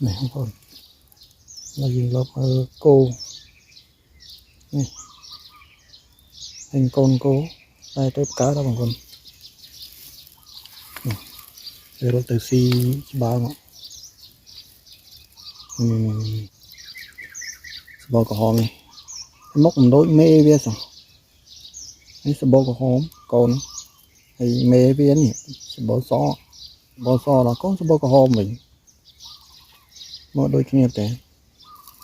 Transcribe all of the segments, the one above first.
នេះបងប្អូនហើយយើងលបមើលគោនេះហើយកូនគោតែទៅកើតដល់បងប្អូននេះវារត់ទៅស៊ីច្បាងនេះសបកក្រហមនេះមុខមិនដូចមេវាសោះនេះសបកក្រហមកូនហើយមេវានេះសបសសបសដល់កូនសបកក្រហមវិញមកដូចគ្នាទេ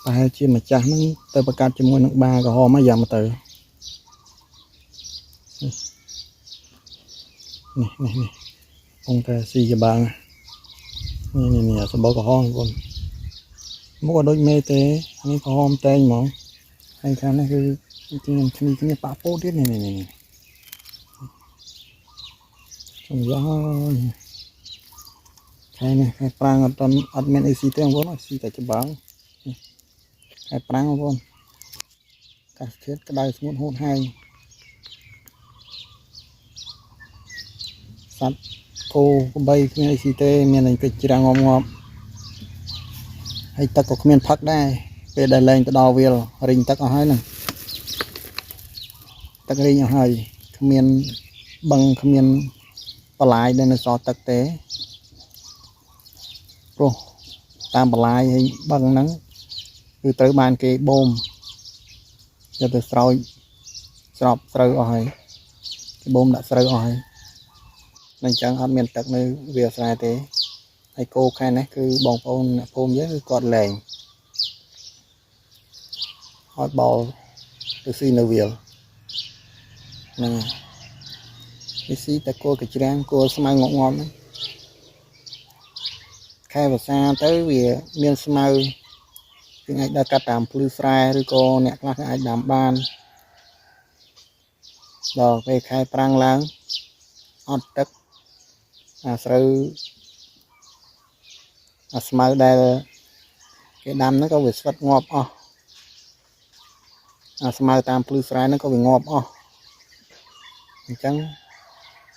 ប្រហែលជាម្ចាស់ហ្នឹងទៅប្រកាសជាមួយនឹងបាក្រហមហ្នឹងយ៉ាងមកទៅនេះនេះនេះអង្គតែស៊ីច្បាងនេះនេះនេះសបកក្រហមបងប្អូនមុខអត់ដូចមេទេនេះក្រហមតែងហ្មងហើយខាងនេះគឺជាងគ្នាគ្នាប៉ាពោទៀតនេះនេះនេះចំយ៉ាខែនេះខែប្រាំងអត់តអត់មានអីស៊ីទេបងប្អូនស៊ីតែច្បាងខែប្រាំងបងប្អូនអាកាសធាតុក្តៅស្ងួតហួតហែងសត្វគោក្របីគ្មានអីស៊ីទេមានតែកិច្ចច្រាំងងំងំហើយទឹកក៏គ្មានផឹកដែរពេលដែលលែងទៅដល់វាលរីងទឹកអស់ហើយហ្នឹងទឹករីងអស់ហើយគ្មានបឹងគ្មានបន្លាយដែលនៅសល់ទឹកទេព្រោះតាមបន្លាយហើយបឹងហ្នឹងគឺត្រូវបានគេបូមយកទៅស្រោចស្រពស្រូវអស់ហើយគេបូមដាក់ស្រូវអស់ហើយអញ្ចឹងអត់មានទឹកនៅវាលស្រែទេហើយគោខែនេះគឺបងប្អូនអ្នកភូមិយើងគឺគាត់លែងឲ្យបោលទៅស៊ីនៅវាលហ្នឹងហើយស៊ីតែគោកច្រាំងគោស្មៅងក់ងំហ្នឹងខែវស្សាទៅវាមានស្មៅយើងអាចដើរកាត់តាមភ្លឺស្រែឬក៏អ្នកខ្លះក៏អាចដាំបានដល់ពេលខែប្រាំងឡើងអត់ទឹកអាស្រូវអាស្មៅដែលគេដាំហ្នឹងក៏វាស្វិតងាប់អស់អាស្មៅតាមភ្លឺស្រែហ្នឹងក៏វាងាប់អស់អញ្ចឹង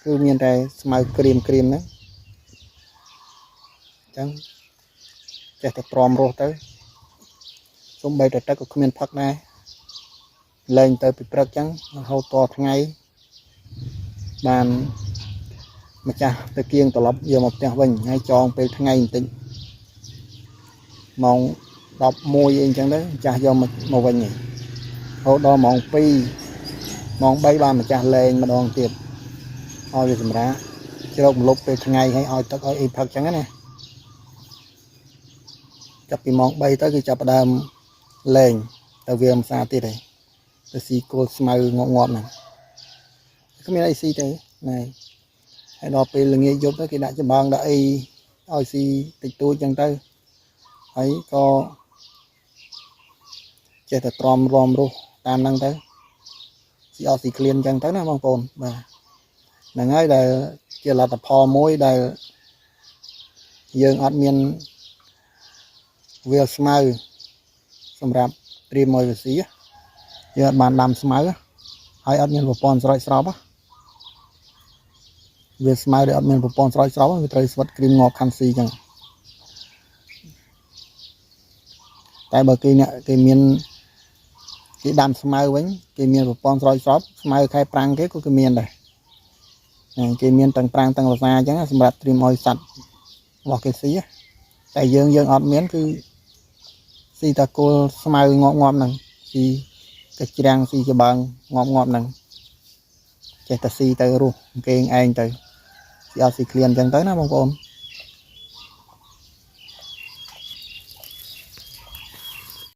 គឺមានតែស្មៅក្រៀមក្រៀមហ្នឹងអញ្ចឹងចេះតែទ្រាំរស់ទៅសំបីតែទឹកក៏គ្មានផឹកដែរលែងទៅពីព្រឹកអញ្ចឹងរហូតតថ្ងៃបានម្ចាស់ទៅគៀងត្រឡប់យកមកផ្ទះវិញហើយចងពេលថ្ងៃបន្តិចម៉ោង11អីអញ្ចឹងទៅម្ចាស់យកមកមកវិញឯងរហូតដល់ម៉ោង2ម៉ោង3បានម្ចាស់លែងម្ដងទៀតឲ្យវាសម្រាកជ្រកម្លប់ពេលថ្ងៃហើយឲ្យទឹកឲ្យអីផឹកអញ្ចឹងណាចាប់ពីម៉ោង3ទៅគឺចាប់ផ្ដើមលែងទៅវាមិនស្អាតទៀតទេទៅស៊ីគល់ស្មៅងាប់ងាប់ហ្នឹងគ្មានអីស៊ីទេណែហើយដល់ពេលល្ងាចយប់ទៅគេដាក់ចម្បាំងដាក់អីឲ្យស៊ីតិចតួចអញ្ចឹងទៅហើយក៏ចេះតែទ្រាំរំរស់តាមហ្នឹងទៅស៊ីអត់ស៊ីក្លៀនអញ្ចឹងទៅណាបងប្អូនបាទហ្នឹងហើយដែលជាលទ្ធផលមួយដែលយើងអត់មានវាលស្មៅសម្រាប់ត្រៀមឲ្យវាស៊ីយើងអត់បានដាំស្មៅហើយអត់មានប្រព័ន្ធស្រោចស្រពវាស្មៅដែលអត់មានប្រព័ន្ធស្រោចស្រពវាត្រូវស្វិតក្រៀមងាប់ខាន់ស៊ីអញ្ចឹងតែបើគេអ្នកគេមានគេដាំស្មៅវិញគេមានប្រព័ន្ធស្រោចស្រពស្មៅខែប្រាំងគេក៏គេមានដែរគេមានទាំងប្រាំងទាំងវស្សាអញ្ចឹងសម្រាប់ត្រៀមឲ្យសត្វរបស់គេស៊ីតែយើងយើងអត់មានគឺស៊ីតាគល់ស្មៅងាប់ងាប់ហ្នឹងស៊ីកាច្រាំងស៊ីច្បើងងាប់ងាប់ហ្នឹងចេះតែស៊ីទៅរស់គេងឯងទៅស៊ីអត់ស៊ីក្លៀនអញ្ចឹងទៅណាបងប្អូន។